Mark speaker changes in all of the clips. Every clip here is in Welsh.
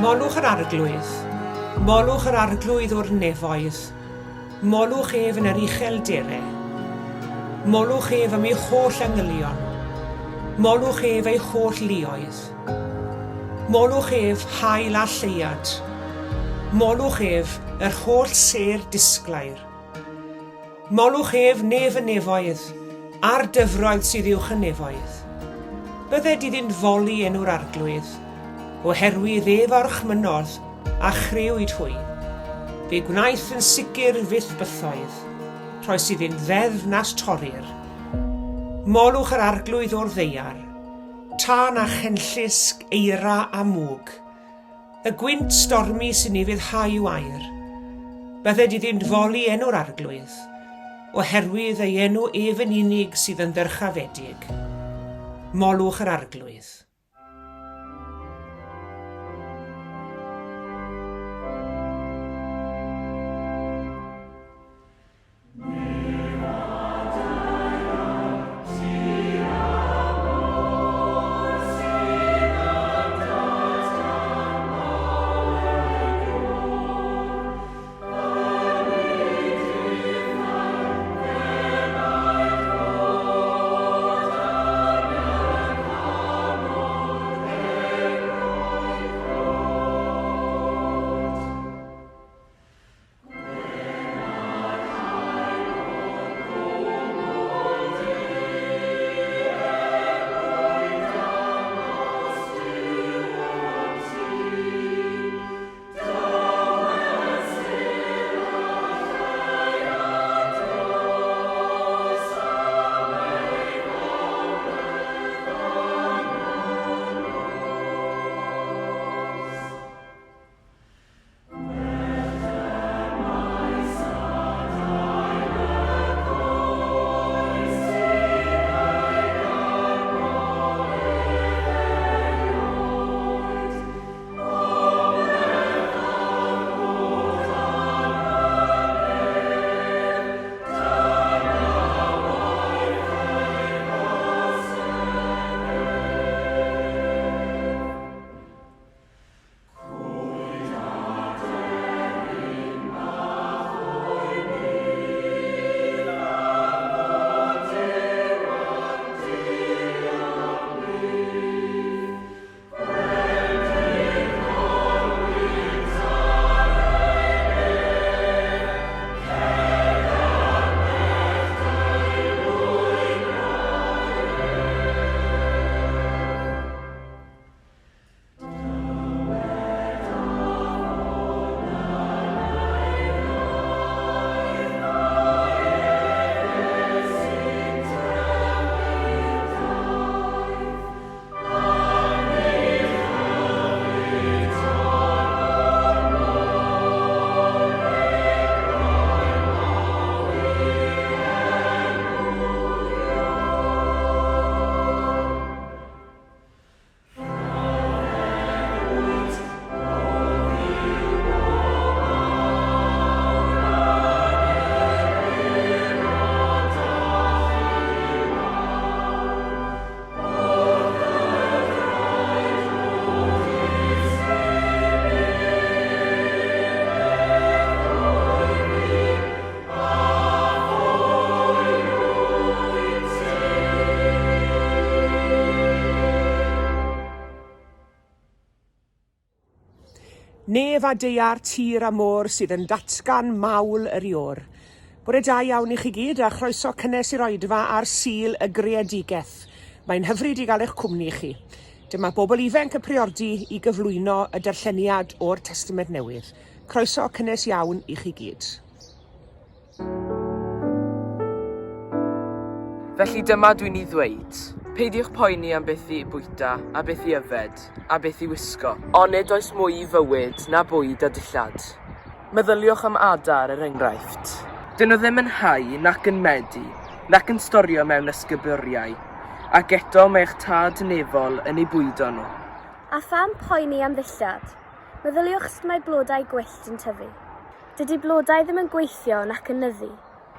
Speaker 1: Molwch yr Arglwydd, molwch yr Arglwydd o'r nefoedd, molwch ef yn yr uchel dere. Molwch ef am ei holl angylion, molwch ef ei holl luoedd. Molwch ef haul a lleuad, molwch ef yr holl sêr disglair. Molwch ef, nef y nefoedd, a'r dyfroedd sydd uwch y nefoedd. Bydded iddynt foli enw'r Arglwydd, oherwydd ef a orchmynnodd, a chrëwyd hwy. Fe gwnaeth yn sicr fyth bythoedd, rhoes iddynt ddeddf nas torrir. Molwch yr Arglwydd o'r ddaear, tân a chenllysg, eira a mwg. Y gwynt stormi sy'n ufuddhau i'w air. Bydded iddynt foli enw'r Arglwydd, oherwydd ei enw ef yn unig sydd yn ddyrchafedig. Molwch yr Arglwydd. Nef a daear, tir a môr sydd yn datgan mawl yr Iôr. Bore da iawn i chi gyd a chroeso cynnes i'r oedfa ar Sul y Greadigaeth. Mae'n hyfryd i gael eich cwmni chi. Dyma bobl ifanc y Priordy i gyflwyno y darlleniad o'r Testament Newydd. Croeso cynnes iawn i chi gyd.
Speaker 2: Felly dyma dwi'n ei ddweud. Peidiwch poeni am beth i bwyta, a beth i yfed, a beth i wisgo. Onid oes mwy i fywyd na bwyd a dillad? Meddyliwch am adar, er enghraifft. Dyn nhw ddim yn hau, nac yn medi, nac yn storio mewn ysguboriau, ac eto mae eich Tad nefol yn eu bwydo nhw.
Speaker 3: A pham poeni am ddillad? Meddyliwch sut mae blodau gwyllt yn tyfu. Dydy blodau ddim yn gweithio nac yn nyddu.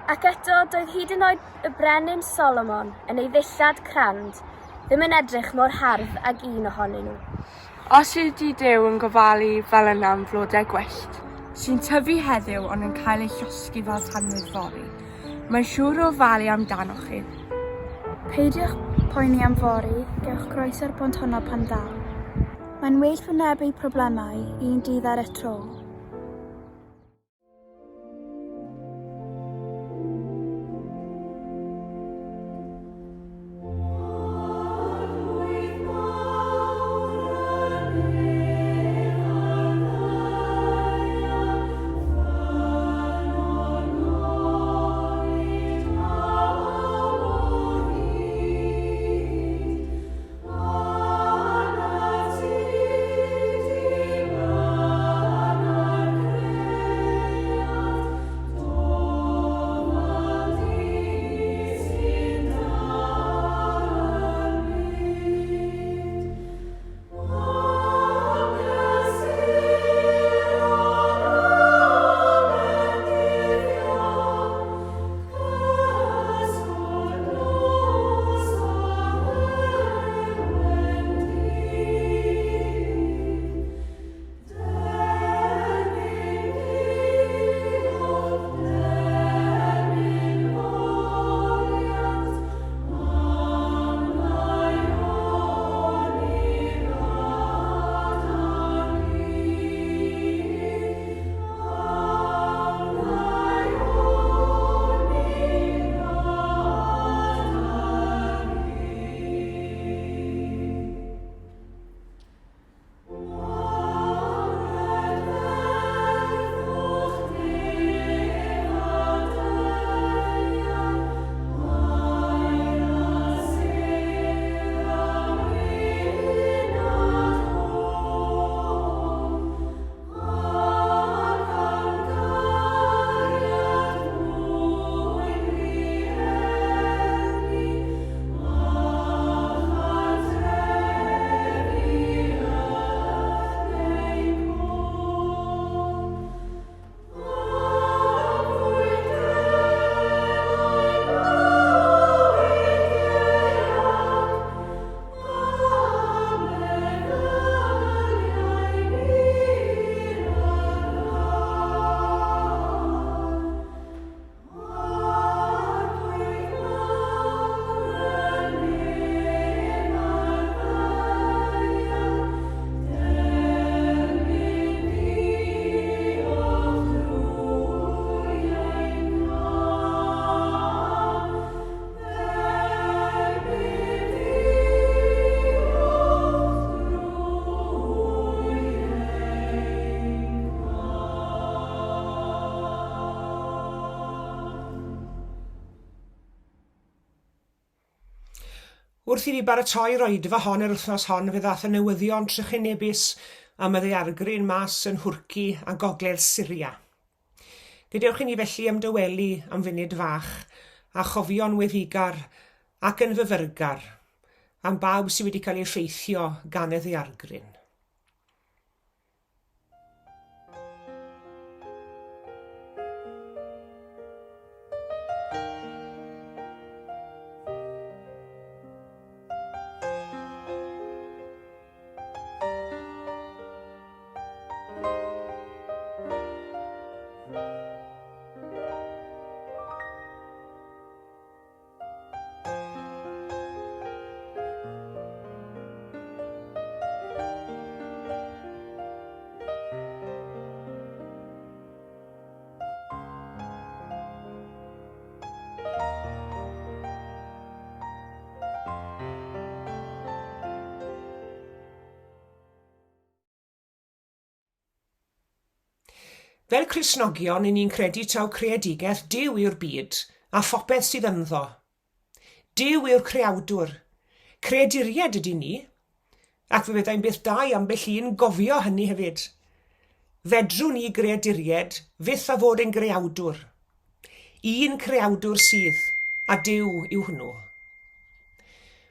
Speaker 3: Ac eto, doedd hyd yn oed y brenin Solomon, yn ei ddillad crand, ddim yn edrych mor hardd ag un ohonyn nhw.
Speaker 4: Os ydy Duw yn gofalu fel yna am flodau gwyllt, sy'n tyfu heddiw ond yn cael eu llosgi fel tanwydd fory, mae'n siŵr o ofalu amdanoch chi.
Speaker 5: Peidiwch poeni am fory, gewch groeso'r bont honno pan ddaw. Mae'n well wynebu problemau un dydd ar y tro.
Speaker 1: Wrth i fi baratoi'r oedfa hon yr wythnos hon fe ddaeth y newyddion trychinebus am y ddaeargryn mas yn Nhwrci a gogledd Syria. Gadewch i ni felly ymdawelu am funud fach a chofio'n weddigar ac yn fyfyrgar am bawb sydd wedi cael ei effeithio gan y ddaeargryn. Fel Cristnogion, 'y ni'n credu taw creadigaeth Duw yw'r byd a phopeth sydd ynddo. Duw yw'r creawdwr. Creaduriaid ydyn ni, ac fe fyddai'n beth da i ambell un gofio hynny hefyd. Fedrwn ni greaduriaid fyth a fod yn greawdwr. Un creawdwr sydd, a Duw yw hwnnw.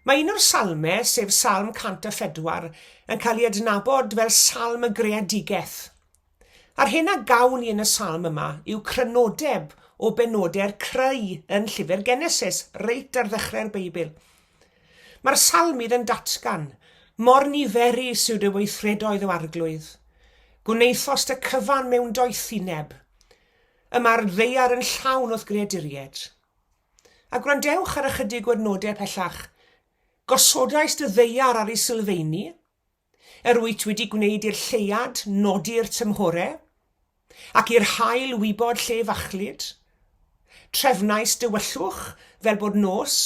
Speaker 1: Mae un o'r salmau, sef Salm 104, yn cael ei adnabod fel Salm y Greadigaeth. A'r hyn a gawn ni yn y salm yma yw crynodeb o benodau'r creu yn Llyfr Genesis, reit ar ddechrau'r Beibl. Mae'r salmydd yn datgan, Mor niferus yw dy weithredoedd, O Arglwydd! Gwnaethost y cyfan mewn doethineb. Y mae'r ddaear yn llawn o'th greaduriaid. A gwrandewch ar ychydig o adnodau pellach. Gosodais dy ddaear ar ei sylfeini. Yr wyt wedi gwneud i'r lleuad nodi'r tymhorau, ac i'r haul wybod lle fachlud. Trefnais dywyllwch fel bod nos,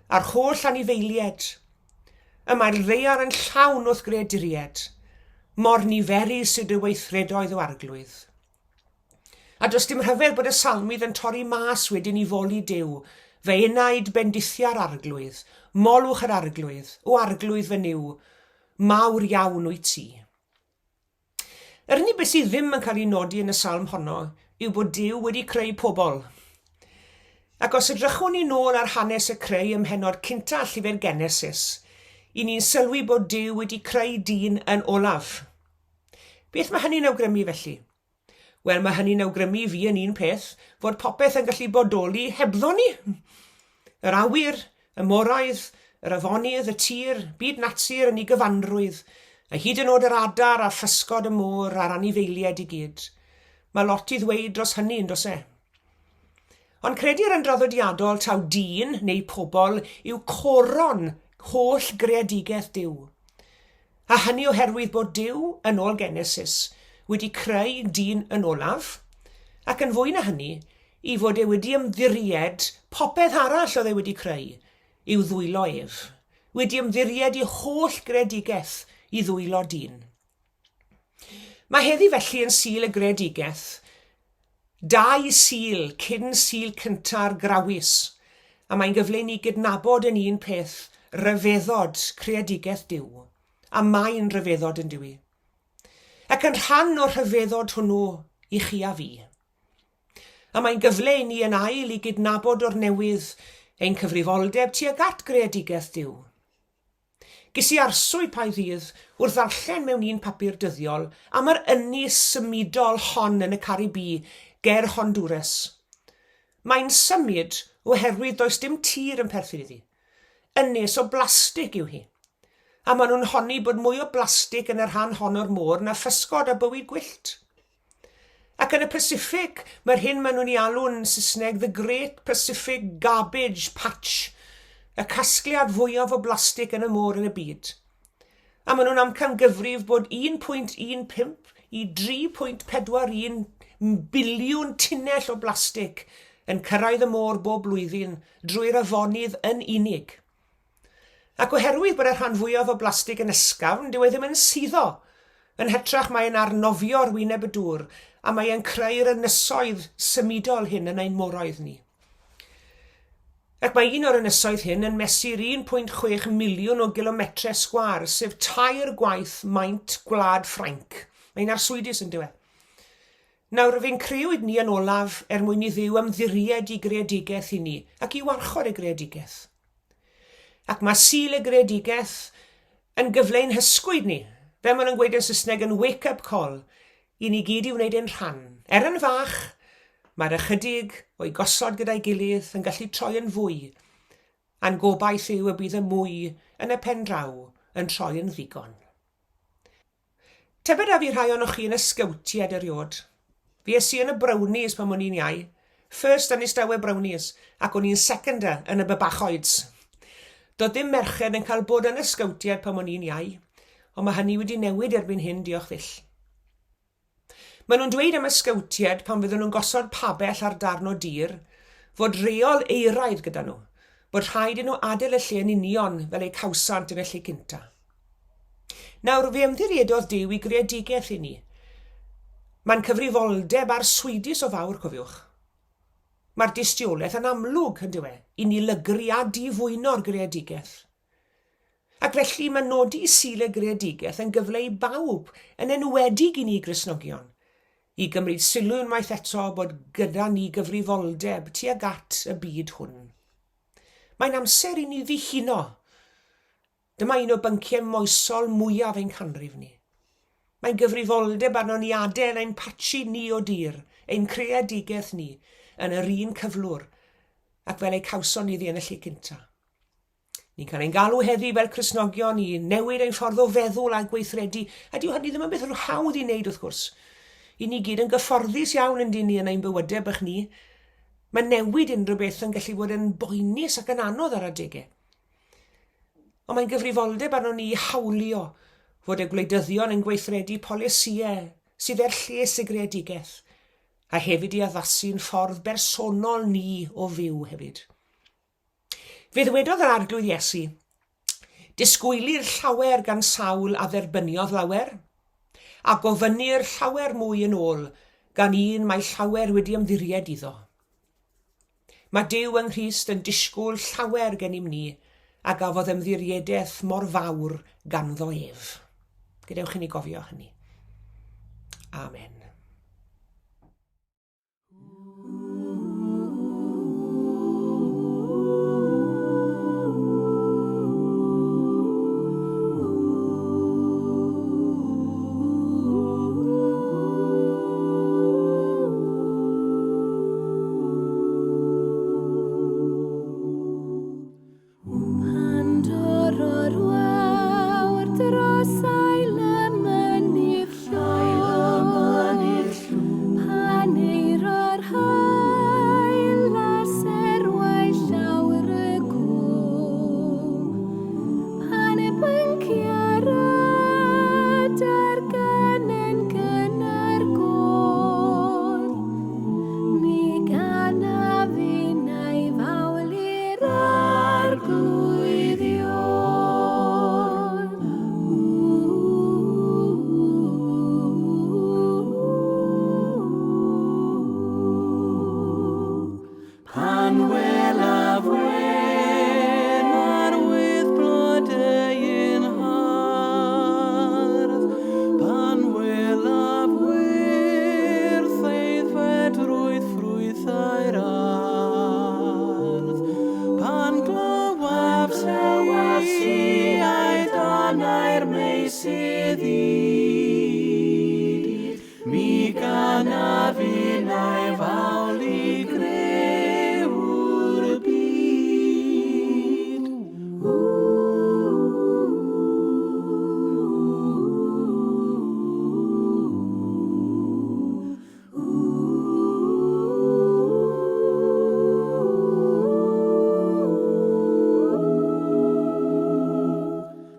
Speaker 1: a'r holl anifeiliaid. Y mae'r ddaear yn llawn o'th greaduriaid. Mor niferus yw dy weithredoedd, O Arglwydd. A does dim rhyfedd bod y salmydd yn torri mas wedyn i foli Duw, Fy enaid, bendithia'r Arglwydd, molwch yr Arglwydd, O Arglwydd fy Nuw, mawr iawn wyt ti. Yr unig beth sydd ddim yn cael ei nodi yn y salm honno yw bod Duw wedi creu pobl. Ac os edrychwn ni nôl ar hanes y creu ym mhennod cynta llyfr Genesis, i ni'n sylwi bod Duw wedi creu dyn yn olaf. Beth mae hynny'n awgrymu felly? Wel, mae hynny'n awgrymu i fi yn un peth, fod popeth yn gallu bodoli hebddo ni. Yr awyr, y moroedd, yr afonydd, y tir, byd natur yn ei gyfanrwydd, a hyd yn oed yr adar a physgod y môr a'r anifeiliaid i gyd. Mae lot i ddweud dros hynny, yn does e? Ond credir yn draddodiadol taw dyn neu pobl yw coron holl greadigaeth Duw. A hynny oherwydd bod Duw, yn ôl Genesis, wedi creu dyn yn olaf, ac yn fwy na hynny, i fod e wedi ymddiried popeth arall oedd e wedi creu i'w ddwylo ef, wedi ymddiried i holl greadigaeth i ddwylo dyn. Mae heddi felly yn Sul y Greadigaeth, Dau Sul cyn Sul cynta'r Grawys, a mae'n gyfle i ni gydnabod yn un peth ryfeddod creadigaeth Duw, a mae'n rhyfeddod yn dyw i? Ac yn rhan o'r rhyfeddod hwnnw i chi a fi. A mae'n gyfle i ni yn ail i gydnabod o'r newydd ein cyfrifoldeb tuag at greadigaeth Duw. Ges i arswyd pa ddydd wrth ddarllen mewn un papur dyddiol am yr ynys symudol hon yn y Caribî ger Honduras. Mae'n symud oherwydd does dim tir yn perthyn iddi. Ynys o blastig yw hi. A maen nhw'n honni bod mwy o blastig yn y rhan hon o'r môr na physgod a bywyd gwyllt. Ac yn y Pacific, mae'r hyn maen nhw'n ei alw'n Saesneg The Great Pacific Garbage Patch, y casgliad fwyaf o blastig yn y môr yn y byd. A maen nhw'n amcangyfrif bod 1.15 i 3.41 biliwn tunnell o blastig yn cyrraedd y môr bob blwyddyn drwy'r afonydd yn unig. Ac oherwydd bod y rhan fwyaf o blastig yn ysgafn, dyw e ddim yn suddo. Yn hytrach mae e'n arnofio ar wyneb y dŵr a mae e'n creu'r ynysoedd symudol hyn yn ein moroedd ni. Ac mae un o'r ynysoedd hyn yn mesur 1.6 miliwn o gilometrau sgwâr, sef tair gwaith maint Gwlad Ffrainc. Mae'n arswydus yn dyw e? Nawr, fe'n crëwyd ni yn olaf er mwyn i Dduw ymddiried i greadigaeth i ni ac i warchod y greadigaeth. Ac mae Sul y Greadigaeth yn gyfle i'n hysgwyd ni, fel maen nhw'n gweud yn Saesneg yn wake-up call, i ni gyd i wneud ein rhan. Er yn fach, mae'r ychydig o'i gosod gyda'i gilydd yn gallu troi yn fwy, a'n gobaith yw y bydd y mwy yn y pen draw yn troi yn ddigon. Tybed a fu rhai ohonoch chi yn y sgowtiaid eriôd? Fues i yn y Brownies pan o'n i'n iau. First Ynystawe Brownies, ac o'n i'n seconder yn y Bybachoids. Doedd dim merched yn cael bod yn y sgowtiaid pan o'n i'n iau, ond mae hynny wedi newid erbyn hyn, diolch fyll. Maen nhw'n dweud am y sgowtiaid pan fydden nhw'n gosod pabell ar darn o dir, fod rheol euraidd gyda nhw, bod rhaid i nhw adael y lle yn union fel eu cawsant yn y lle cynta. Nawr, fe ymddiriedodd Duw i greadigaeth i ni. Mae'n cyfrifoldeb arswydus o fawr, cofiwch. Mae'r dystiolaeth yn amlwg, yn dyw e, i ni lygru a difwyno'r greadigaeth. Ac felly mae nodi Sul y Greadigaeth yn gyfle i bawb, yn enwedig i ni Gristnogion, i gymryd sylw unwaith eto bod gyda ni gyfrifoldeb tuag at y byd hwn. Mae'n amser i ni ddihuno. Dyma un o bynciau moesol mwyaf ein canrif ni. Mae'n gyfrifoldeb arnon ni adael ein patshi ni o dir, ein creadigaeth ni, yn yr un cyflwr ac fel ei cawson ni ddi yn y lle cynta. Ni'n cael ein galw heddi fel Cristnogion i newid ein ffordd o feddwl a gweithredu, a dyw hynny ddim yn beth hawdd i wneud wrth gwrs. I ni gyd yn gyfforddus iawn yn dyn ni yn ein bywydau bych ni. Mae newid unrhyw beth yn gallu bod yn boenus ac yn anodd ar adegau. Ond mae'n gyfrifoldeb arnon ni i hawlio fod y gwleidyddion yn gweithredu polisïau sydd er lles y greadigaeth, a hefyd i addasu'n ffordd bersonol ni o fyw hefyd. Fe ddywedodd yr Arglwydd Iesu, Disgwylir llawer gan sawl a dderbyniodd lawer, a gofynnir llawer mwy yn ôl gan un mae llawer wedi ymddiried iddo. Mae Duw yng Nghrist yn disgwyl llawer gennym ni a gafodd ymddiriedaeth mor fawr ganddo ef. Gadewch i ni gofio hynny. Amen.
Speaker 6: Pan dorro'r wawr dros ail y mynydd llwm, pan eiro'r haul a serwau llawr y cwm, pan y byncia'r adar gan yn gynnar gôr, mi ganaf innau fawl i'r Arglwydd Ion.
Speaker 7: Pan welaf wen arwydd blodeuyn hardd, pan welaf wyrth aeddfedrwydd ffrwythau'r ardd, pan glywaf seiau danau'r meysydd hyd, Mi ganaf innau fawl i grëwr y byd.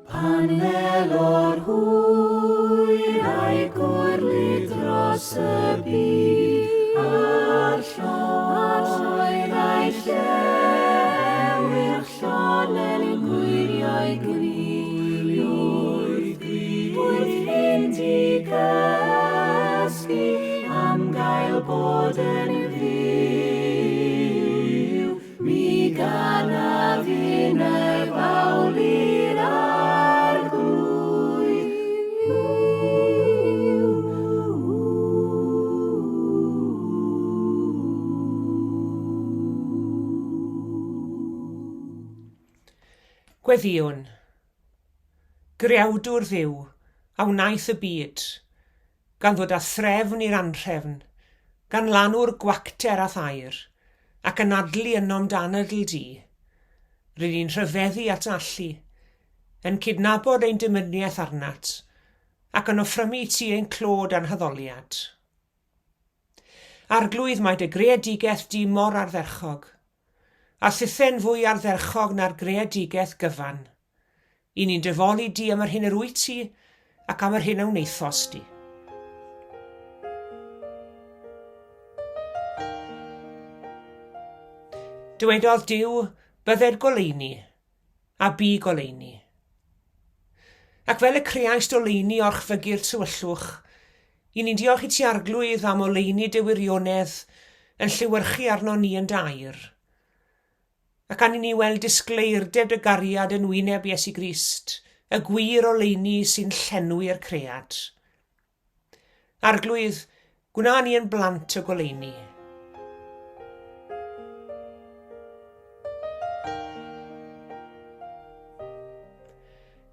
Speaker 7: Pan ddelo'r hwyr a'i gwrlu dros y byd, a'r lloer a'i llewyrch llon yn gwylio'i gri, wrth fynd i gysgu am gael bod yn fyw, Mi ganaf innau fawl i'r Arglwydd.
Speaker 1: Gweddïwn. Greawdwr Dduw, a wnaeth y byd, gan ddod â threfn i'r anhrefn, gan lanw'r gwacter â'th air, ac anadlu ynom dan y di. Rŷn ni'n rhyfeddu at allu, yn cydnabod ein dymuniaeth arnat, ac yn offrymu i ti ein clod a'n haddoliad. Arglwydd, mae dy greadigaeth di mor ardderchog, a thithen fwy ardderchog na'r greadigaeth gyfan. I ni'n dy foli di am yr hyn yr wyt ti ac am yr hyn a wnaethost di. Dywedodd Duw, bydded goleuni, a bu goleuni. Ac fel y creaist oleuni orchfygu'r tywyllwch, i ni'n diolch i ti Arglwydd am oleuni dy wirionedd yn llewyrchu arno ni yn dy air. Ac gan i ni weld disgleirdeb dy gariad yn wyneb Iesu Grist, y gwir oleuni sy'n llenwi'r cread. Arglwydd, gwna ni yn blant y goleuni.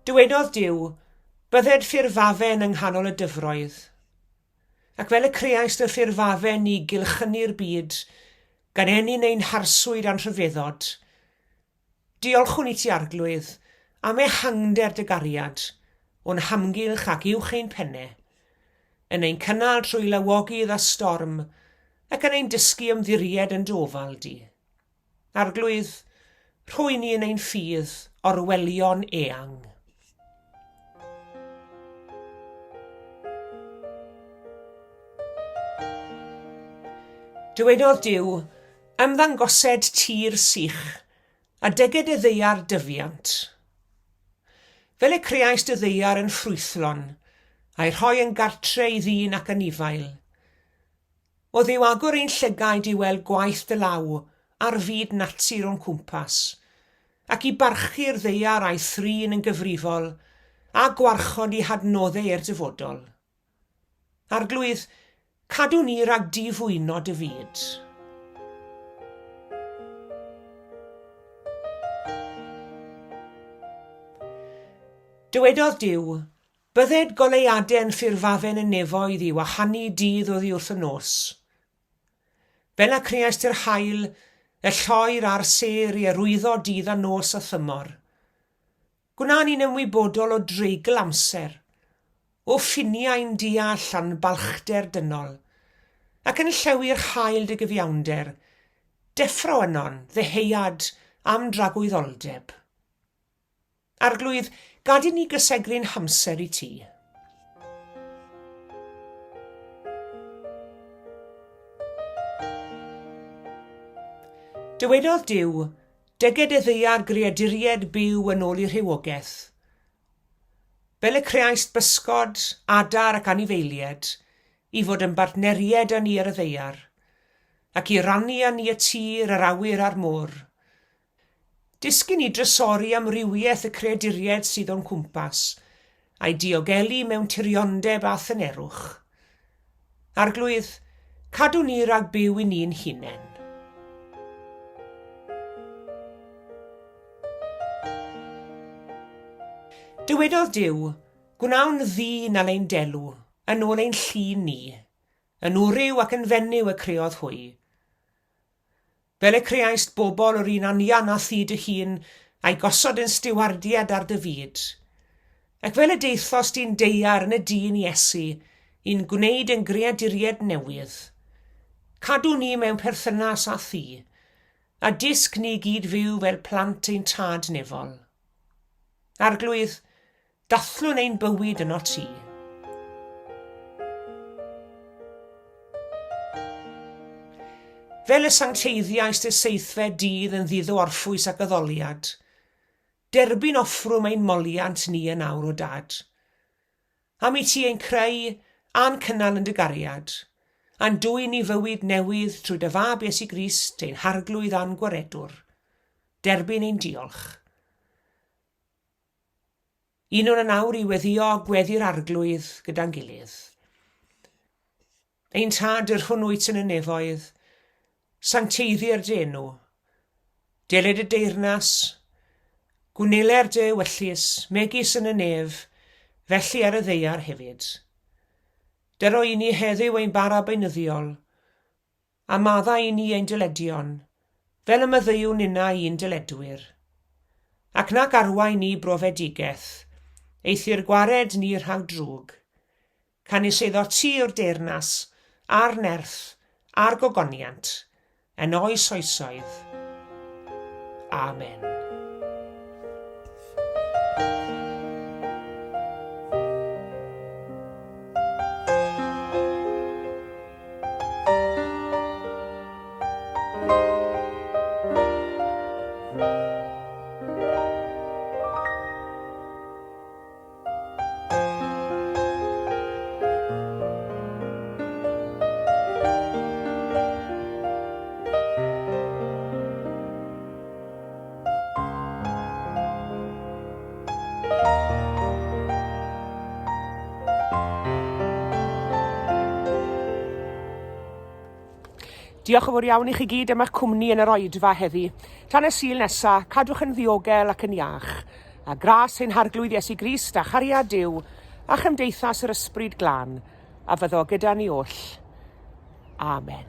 Speaker 1: Dywedodd Duw, bydded ffurfafen yng nghanol y dyfroedd. Ac fel y creaist y ffurfafen i gylchynu'r byd, gan ennyn ein harswyd a'n rhyfeddod. Diolchwn i ti, Arglwydd, am ehangder dy gariad, o'n hamgylch ac uwch ein penne, yn ein cynnal trwy lawogydd a storm, ac yn ein dysgu ymddiried yn dy ofal di. Arglwydd, rhoi ni yn ein ffydd orwelion eang. Dywedodd Duw, Ymddangosed tir sych, a dyged y ddaear dyfiant. Fel y creaist y ddaear yn ffrwythlon, a'i rhoi yn gartre i ddyn ac anifail. O Dduw agor ein llygaid i weld gwaith dy law ar fyd natur o'n cwmpas, ac i barchu'r ddaear a'i thrin yn gyfrifol, a gwarchod ei hadnoddau i'r dyfodol. Arglwydd, cadw ni rhag difwyno dy fyd. Dywedodd Duw, Bydded goleuadau'n ffurfafen y nefoedd i wahanu dydd oddi wrth y nos. Fel y creaist yr haul, y lloer a'r sêr i arwyddo dydd a nos a thymor. Gwna ni'n ymwybodol o dreigl amser, o ffiniau'n deall a'n balchder dynol, ac yn llewi'r haul dy gyfiawnder, deffro ynon ddeheuad am dragwyddoldeb. Arglwydd, gad i ni gysegru'n hamser i ti. Dywedodd Duw, Dyged y ddaear greaduriaid byw yn ôl eu rhywogaeth. Fel y creaist bysgod, adar ac anifeiliaid, i fod yn bartneriaid â ni ar y ddaear, ac i rannu â ni y tir, yr awyr a'r môr. Dysgu ni drysori amrywiaeth y creaduriaid sydd o'n cwmpas, a'u diogelu mewn tiriondeb a thynerwch. Arglwydd, cadw ni rhag byw i ni'n hunain. Dywedodd Duw, Gwnawn ddyn al ein delw, yn ôl ein llun ni. Yn wryw ac yn fenyw y creodd hwy. Fel y creaist bobl o'r un anian â thi dy hun, a'i gosod yn stiwardiad ar dy fyd. Ac fel y deithost i'n daear yn y dyn Iesu, i'n gwneud yn greaduriaid newydd. Cadw ni mewn perthynas â thi, a dysg ni gyd fyw fel plant ein Tad nefol. Arglwydd, Dathlwn ein bywyd ynot ti. Fel y sancteiddiaist y seithfed dydd yn ddydd o orffwys ac addoliad, derbyn offrwm ein moliant ni yn awr, O Dad. Am i ti ein creu a'n cynnal yn dy gariad, a'n dwyn i fywyd newydd trwy dy Fab Iesu Grist, ein Harglwydd a'n Gwaredwr. Derbyn ein diolch. Unwn yn awr i weddïo gweddi'r Arglwydd gyda'n gilydd. Ein Tad, yr hwn wyt yn y nefoedd, sancteiddier dy enw. Deled y deyrnas, gwneler dy ewyllys, megis yn y nef, felly ar y ddaear hefyd. Dyro i ni heddiw ein bara beunyddiol, A maddau i ni ein dyledion, fel y maddeuwn ninnau i'n dyledwyr. Ac nac arwain ni brofedigaeth, eithr gwared ni rhag drwg. Canys eiddo ti yw'r deyrnas, a'r nerth, a'r gogoniant, yn oes oesoedd. Amen. Diolch yn fawr iawn i chi gyd am eich cwmni yn yr oedfa heddi. Tan y Sul nesa, cadwch yn ddiogel ac yn iach. A gras ein Harglwydd Iesu Grist a chariad Duw a chymdeithas yr Ysbryd Glân a fyddo gyda ni oll. Amen.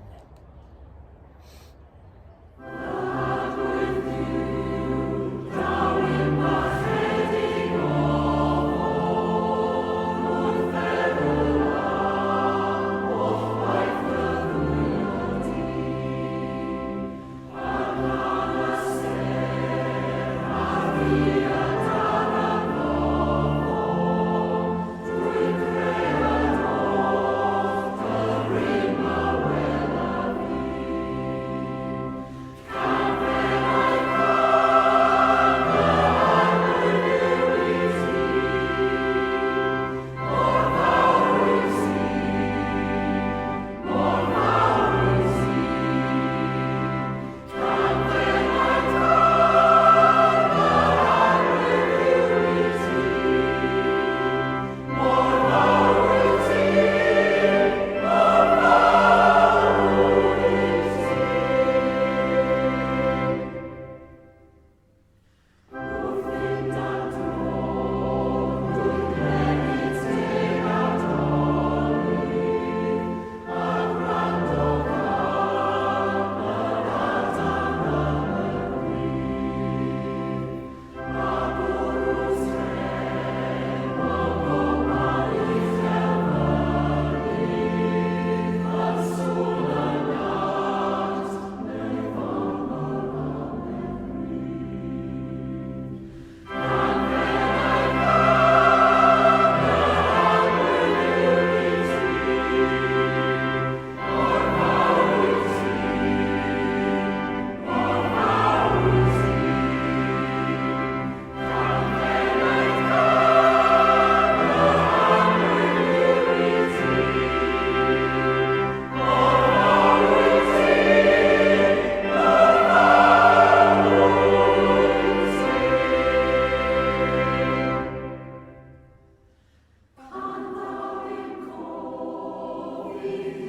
Speaker 7: Byd.